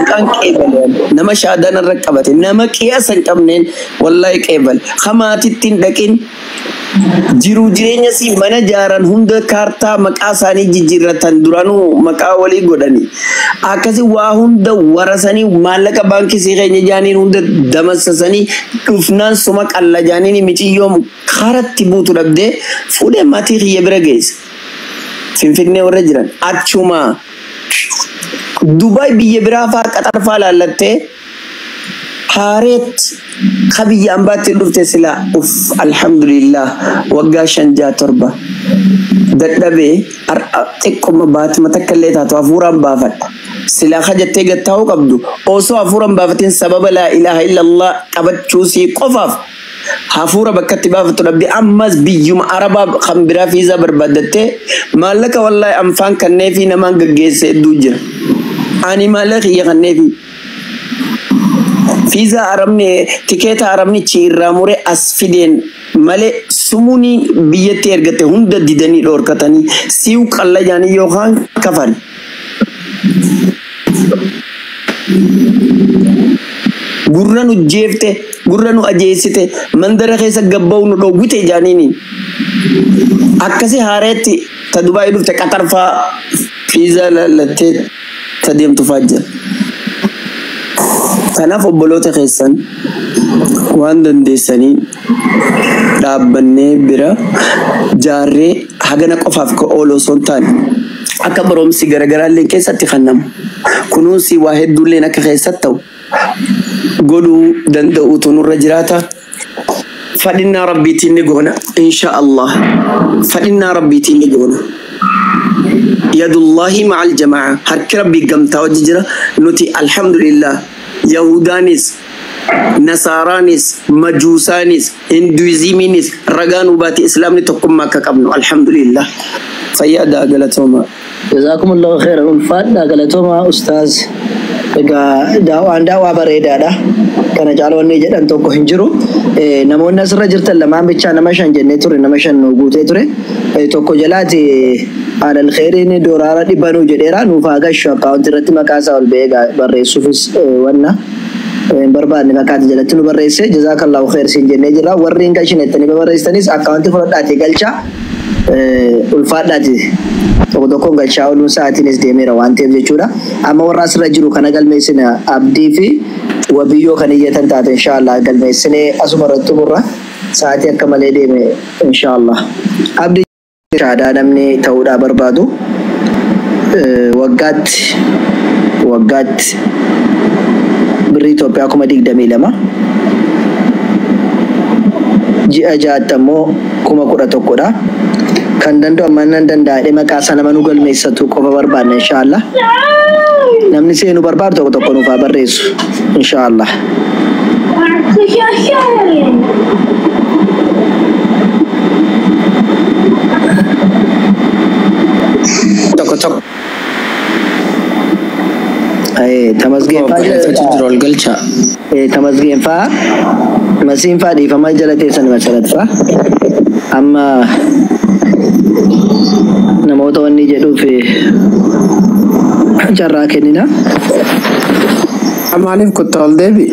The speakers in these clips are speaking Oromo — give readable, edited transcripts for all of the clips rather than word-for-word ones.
Meeqaan qeebale, nama shaadaan irra qabate, nama qiyaasa hin qabneen wallahi qeebale. Hamaatitti hin dhaqin, jiruu jireenya si mana jaaran hunda kaartaa maqaa isaanii jijjiirratan, duraanuu maqaa walii godhanii akkasi waa hunda warasanii, maallaqa baankii sii keenya jaaniin hunda damassasanii dhufnaan suma qalla jaaniin miciyyoom karatti buutu dhabdee fuudhee maatii kiyya bira geesse. Finfinnee warra jiran achuma Dubaay, biyya biraa faa, Qaxar faa laallattee haareetti ka biyya ambaatti dhufte silaa uff, alhamdulillah, waggaa 5, 6, 7 dadhabee har'a xiqquma baatuma takka illee taatu hafuuraan baafadha. Silaa kajattee gattaa'uu qabdu osoo hafuuraan baafatiin sababa laa ilaaha illallah qabachuusii qofaaf hafuura bakkatti baafatu dhabdee ammas biyyuma arabaa kan biraa fiizaa barbaaddattee maallaqa wallaahi anfaan kanneefi namaan gaggeesse hedduu jira. Ani maallaqa kiyya kanneefi fiizaa arabni tikeeta arabnichi irraa mure as fideen malee sumuunii biyyatti ergatte hunda didanii dhoorkatanii siiw qalla jaanii yookaan kafali. Gurra nu jeefte, gurra nu ajeessite, mandara keessa gabba'u nu dhowwite jaaniini. Akkasi haareetti ta Dubaayii dhufte Qaxar faa fiizaa laallattee ta deemtu faa jira. Kanaaf obboloota keessan waan dandeessanii dhaabbannee bira jaarree hagana qofaaf ka oolu osoo hin taane akka barumsi garaagaraallee keessatti kennamu, kunuunsi waa hedduulleen akka keessatti ta'u godhuu danda'uutu nurra jiraata. Fadhinnaa rabbiitiin ni goona insha Allah. Fadhinnaa rabbiitiin ni goona. Yadullahi ma'al jamaa, harki rabbii gamtaa wajji jira. Nuti alhamdulillah Yahudaanis, Nasaaraanis, Majuusaanis, Hinduizimiinis ragaa nu baate islaamni tokkummaa akka qabnu, alhamdulillah. Fayyadaa, galatooma. Jazakumullahu khairan, ulfaadha, galatooma ustaaz. Egaa daawaan daawaa bareedaadha. Kana caala wanni jedhan tokko hin jiru. Namoonni asirra jirtan lamaan bichaa, nama shan jennee ture, nama shan nu guutee ture. Tokko jalaati alal kheeriin doolaara 100 nuu jedheera, nuuf haa gashu akkaawuntii irratti maqaa isaa ol ba'ee barreessuufis wanna hin barbaadne maqaati jalatti nu barreesse. Jazakallahu khair siin jennee jirra. Warri hin gashine jettanii barreessitanis akkaawuntii fudhadhaatii galchaa. Ulfaadhaati tokko tokkoon galchaa ooluun sa'aatiinis deemeera waan ta'eef jechuudha. Amma warra asirra jiru kana galmeessina, Abdii fi Wabiyyoo kan iyyatan taate inshaallah galmeessinee asuma irratti xumurra. Sa'aatii akka malee deeme inshaallah. Abdii, shaadaa namni ta'uudhaa barbaadu waggaatti birrii Itoophiyaa 22,000, ji'a ja'atti ammoo 11,000dha. Kan danda'u amma nan danda'adhe maqaa isaa nama nu galmeessatu qofa barbaadna inshaallah. Namni seenuu barbaadu tokko tokko nuuf haa barreessu inshaallah. Tokko tokko Tamasgeen faa barreeffatu jira, ol galchaa. Tamasgeen faa, Masiin faa, dhiifama jala teessan, Masarat faa. Amma namoota wanni jedhuuf carraa kennina. Maaliif kuttaa ol deebi?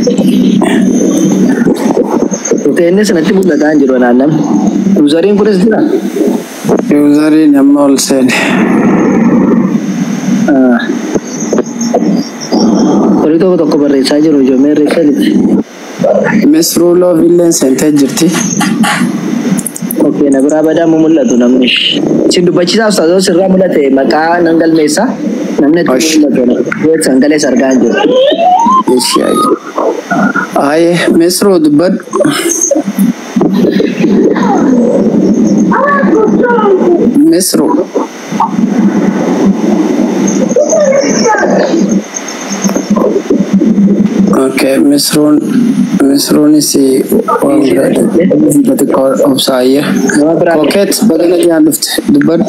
Innis natti mul'ataa hin jiru naan namni. Useriin kunis jira. Useriin amma ol seene. Horii tokko tokko barreessaa jiru ijoollee irreessanitti. Misruu Loovilleen seentee jirti. Okay, na biraa badaa mu mul'atu namni. Isin dubbachiisaa ustaazoo, sirraa mul'ate maqaa nan galmeessa. Namni itti Osh. mul'atu sangalees argaa hin jiru. Ishi aye. Aye, Misruu dubbadhu. Misruu. Okay, Misruunis waan biraa xiqqoo obsaayye. Nama biraa. Koket, bagana jaan dhufte, dubbadhu.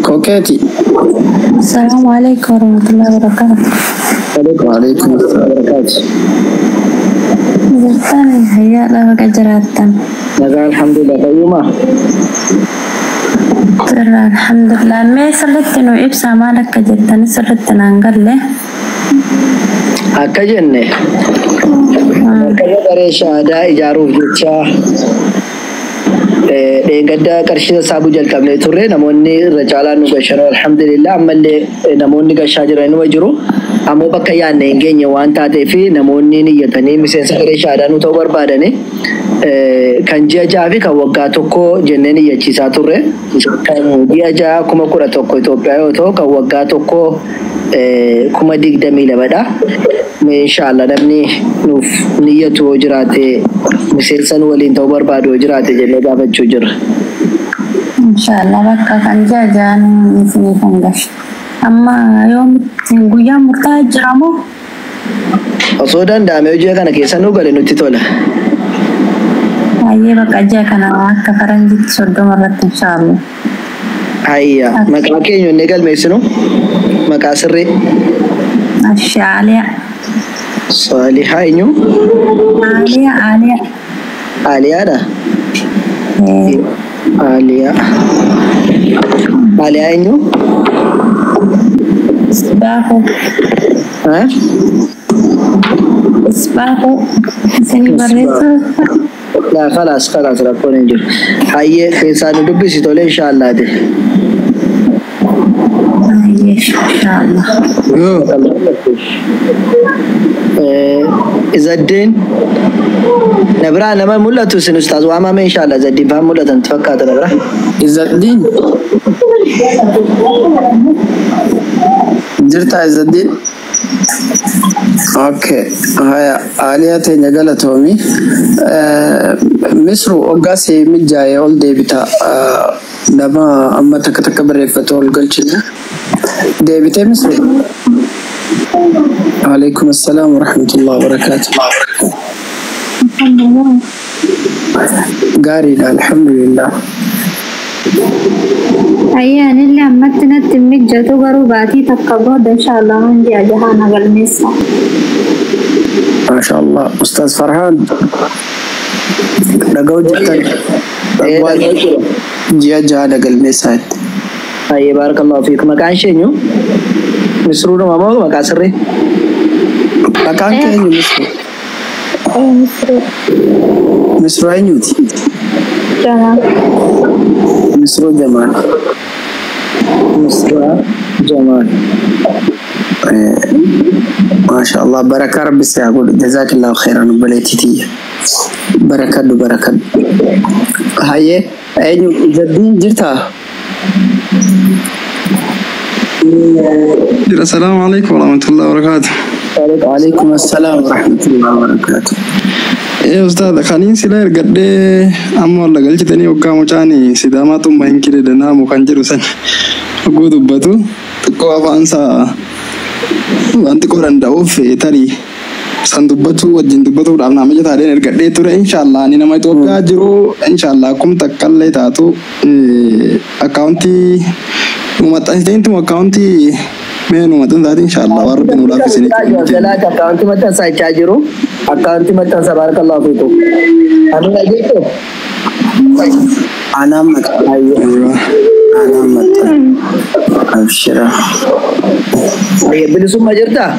Kokeeti. Assalamu alaikum warahmatullahi wabarakatuh. Waalaikum assalam. Barakaatu. Jirtan fayyaadha, baga jiraattan. Nagaa, alhamdulillah, fayyuma. Jirra alhamdulillah. Mee sirriitti nu ibsaa maal akka jettani sirriitti naan galle. Akka jenne markaza garee shahaadaa ijaaruuf jecha dheengadda qarshii sassaabuu jalqabnee turre. Namoonni irra caalaan nu gashanoo alhamdulillah. Ammallee namoonni gashaa jiran numa jiru. Ammoo bakka yaadne hin geenye waan taateef namoonni niyyatanii miseensa garee shahaadaa nu ta'uu barbaadani kan ji'a 6 fi kan waggaa 1 jennee niyyachiisaa turre. Kan ji'a 6 11,000 Itoophiyaa yoo ta'u kan waggaa 1 22,000dha. Mee inshaallah namni nuuf niyyatu yoo jiraate, miseensa nu waliin ta'uu barbaadu yoo jiraate jennee gaafachuu jirra. Inshaallah bakka kan ji'a 6 isinii kan gashe. Amma yoomitti guyyaa murtaa'e jira moo? Osoo danda'ame ji'a kana keessa nu gale nutti tola. Baay'ee bakka ji'a kana akka faranjiitti 30 irratti inshaallah. Hayya, maqaa keenya inni galmeessinu maqaa sirrii. Ashaaliyaa. Saalihaa eenyu? Aaliyaa Aaliyaa. Aaliyaadha. Aaliyaa. Aaliyaa eenyu? Isbaahuu. Isbaahuu. Isinii barreessuu. Laa khalaas khalaas rakkoon hin jiru. Hayyee keessaa nu dubbisi tole inshaallaati. Baay'ee inshaallah. Izaddeen na biraa nama mul'atu isin ustaaz waamame inshaallah Izaddeen faan mul'atan fakkaata na biraa. Izzaddiin jirtaa Izzaddiin? Okay. Haya, Aaliyaa teenya galatoomi. Misru hoggaa si mijaa'ee ol deebita. Nama amma takka takka barreeffatu ol galchina. Deebitee Misru? Alaikum assalaam wa rahmatullahi wa barakaatuh. Gaariidha, alhamdulillah. Ayyaanillee ammatti natti hin mijatu garuu baatii takka booda inshaallah waan ji'a jahaa na galmeessa. Masha Allah. Ustaz Farhan. Dhaga'u jirtan. Ji'a 6 na galmeessaa jetti. Hayyee baarakallahu fiik. Maqaan ishee eenyu? Misruudhuma moo maqaa sirrii? Maqaan kee eenyu Misru? Misruu. Misru eenyuti? Jamaa. Misruu Jamaal. Misraa Jamaal. Maasha Allah, barakaa rabbi si haa godhu. Jazaakillahu khairan obboleettii tiyya. Barakadhu barakadhu. Hayyee eenyu Izzaddiin jirtaa? Jira, salaamu alaikum warahmatullahi wabarakatuh. Waalaikum assalaam warahmatullahi wabarakatuh. Ustaad, kaniin sila ergadhee amma walla galchitanii hoggaa mucaan Sidaamaa xumma hin kire danaamu kan jedhu san hogguu dubbatu xiqqoo afaansaa waan xiqqoo danda'uuf tarii san dubbatu wajjin dubbatuudhaaf naa mijataadheen ergadhee ture. Inshaallah ani nama Itoophiyaa jiru, inshaallah akkum takkallee taatu akkaawuntii nu maxxansiteentuma akkaawuntii mee nu maxxansaati inshaallah waan rabbi nu laaffisanii. Jalaati akkaawuntii maxxansaa jechaa jiru. Akkaawuntii maxxansa baarakallahu fiikum. Amiin jirtu? Anaan maxxansa. Anaan maxxansa. Abshira. Hayyee bilisummaa jirtaa?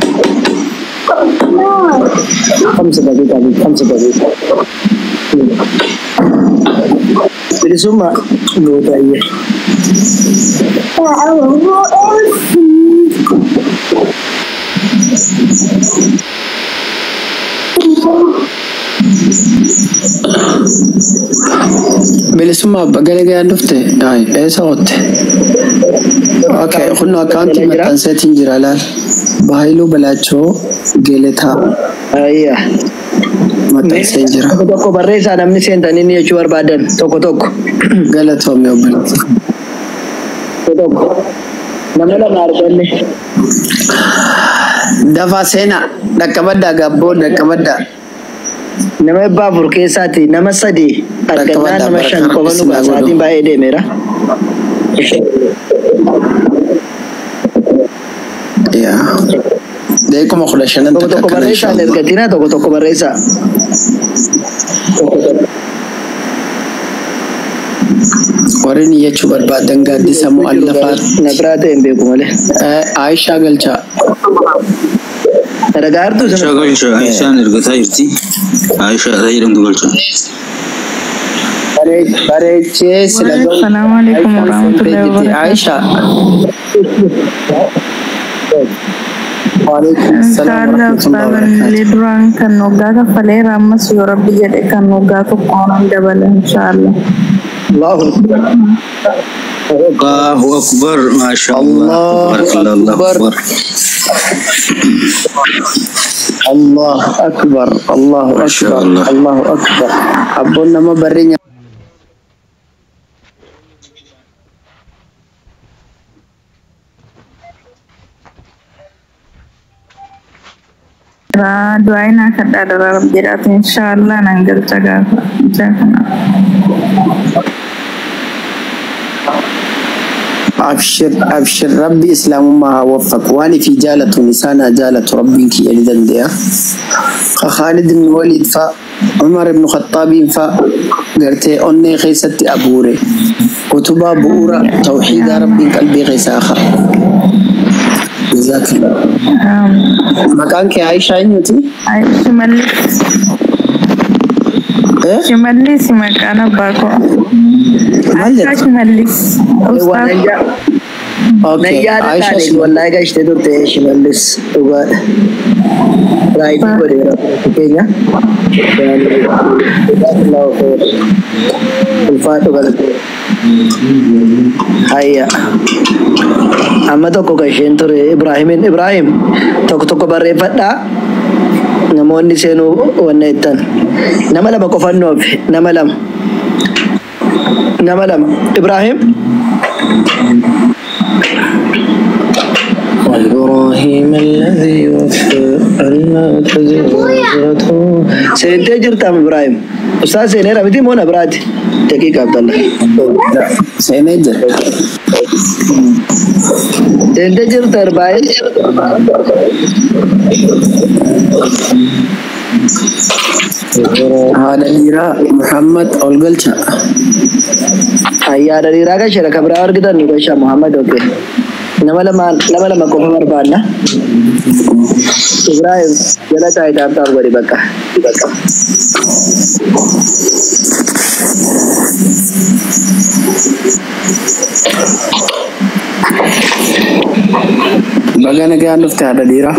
5 daqiiqaa 5 daqiiqaa. Bilisummaa goota hayyee. Bilisummaa baga nagaan dhufte. Ay, eessa ootte? Okay, kun akkaawuntii maxxanseetiin jira laal. Baayiluu Balaachoo Geletaa Ayyaa. maxxansee jira. Tokko tokko barreessaa namni seentanii inni jechuu barbaadan tokko tokko. Galatoomii obboleettii. Tokko tokko. Nama lama arganne. Dafaa seenaa dhaqqabaddaa gabboo dhaqqabaddaa. Nama 400 keessaati nama 3 argannaa nama 5 qofa nu baasa. Sa'aatiin baay'ee deemeera. Yaa. Deekuma 15 Tokko takka tokko akkana barreessaa hin inshallah. ergatinaa tokko tokko barreessaa. Warri niyyachuu barbaadan gaaddisa mu'allafaat. Na biraa ta'e hin beeku malee. Aayishaa galchaa. Ragaa hartuu Aishaa sana. galcha. Aishaan ergataa jirti. Aishaa jedhamtu galcha. Bareechee sila ga'u. Assalamu alaikum Aayishaan seentee warahmatullahi jirti. wabarakatuh. Aayishaa. Waalaikum salaam Inshallah warahmatullahi ustaazan wabarakatuh. illee duraan kan waggaa kaffaleera, ammas yoo rabbi jedhe kan waggaa tokkoon dabala inshallah. Allahu Akbar. Allahu Akbar. Maasha Allah. Allahu Tabarakallah. Allahu Akbar. Akbar. Allahu Akbar. Allahu Maasha Akbar. Allah. Allahu Akbar. Abboon nama barree Du'aa inaa kadhaa dara rabbi jedhaatu inshallah nan galcha gaafa ijaa kana. Abshir, abshir, rabbi islaamummaa haa waffaqu. Waan ifii jaalatuun isaan haa jaalatu, rabbiin kiyya ni dande'a. Ka Khaalid ibn Waliid fa, Umar ibn Khattaabiin fa gartee onnee keessatti abuure. Utubaa bu'uura tawxiidaa rabbiin qalbii keessaa haa. Jazakallah. Maqaan kee Aayishaa eenyuti? Shimallis. Eh? Shimallis maqaan abbaa koo. Maal Aishaa jetta? Shimallis. Waan Ustaaz. nan Okay. yaada Aayishaa taane Shimallis. wallahi gashte turte Shimallis dhugaadha. Raayitii godheera keenya. Allahu khair. Ulfaadhu galatee. Hayya. Amma tokko kan isheen ture Ibraahimin, Ibraahim, tokko tokko barreeffadhaa. Namoonni seenuu wanna jettan. Nama lama qofannoof, nama lama. Nama lama. Ibraahim. وإبراهيم الذي وفى ألا تزر وازرة. Seentee jirtaam Ibraahim? Ustaaz seeneera miti moo na biraati? Daqiiqa Abdallah. Seenee jira. Seentee jirta Ibraahim? Haadha dhiiraa Muhammad ol galcha. Ayyaada dhiiraa gasheera, kan biraa argitan nu gashaa. Muhammad, okay. Nama lama, nama lama qofa barbaanna. Ibraahim jala taa'ee tap tap godhi bakka. Bakka. Baga nagaan dhufte, haadha dhiiraa.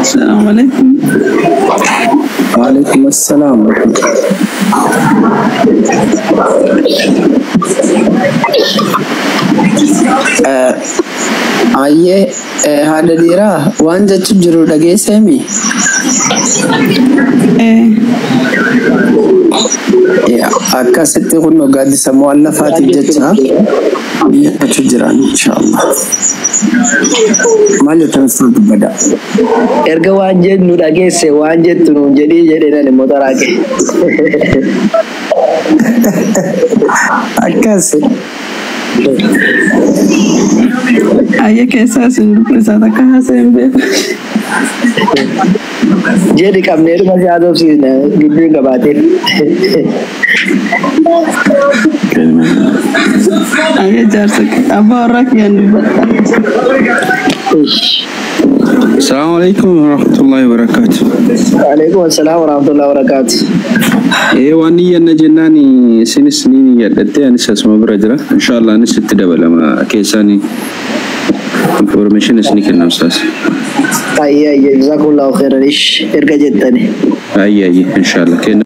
Assalamu alaikum. Waalaikum assalaam warahmatullahi. Ayyee, haadha dhiiraa, waan jechu jiru dhageesseemi? Eh. Akkasitti kun gaaddisa mu'allafaatiif jecha dhiyeeffachuu jiran inshaallah. Maal jettan ustaz, dubbadha. Erga waan jennu dhageesse, waan jettu nuun jedhii jedhee nan immoo xaraaqe. Akkas. Ayya keessaa isin dubbisaa takka haasa'e hin beeku. Jedhi, qabnee dhuma si haasofsiisna gidduu hin qabaatin. Ayya, jaarsa abbaa warraa kiyyaan dubbadha. Assalamu alaikum warahmatullahi wabarakatuh. Waalaikum assalam warahmatullahi wabarakatuh. Waan iyyanna jennaan isinis ni niyyadhatte, anis asuma bira jira. Inshallah anis itti dabalama, keessaan information isinii kenna ustaas. Ayya ayya, jazakumullahu khairan, ish erga jettani. Ayya ayya, inshallah kenna.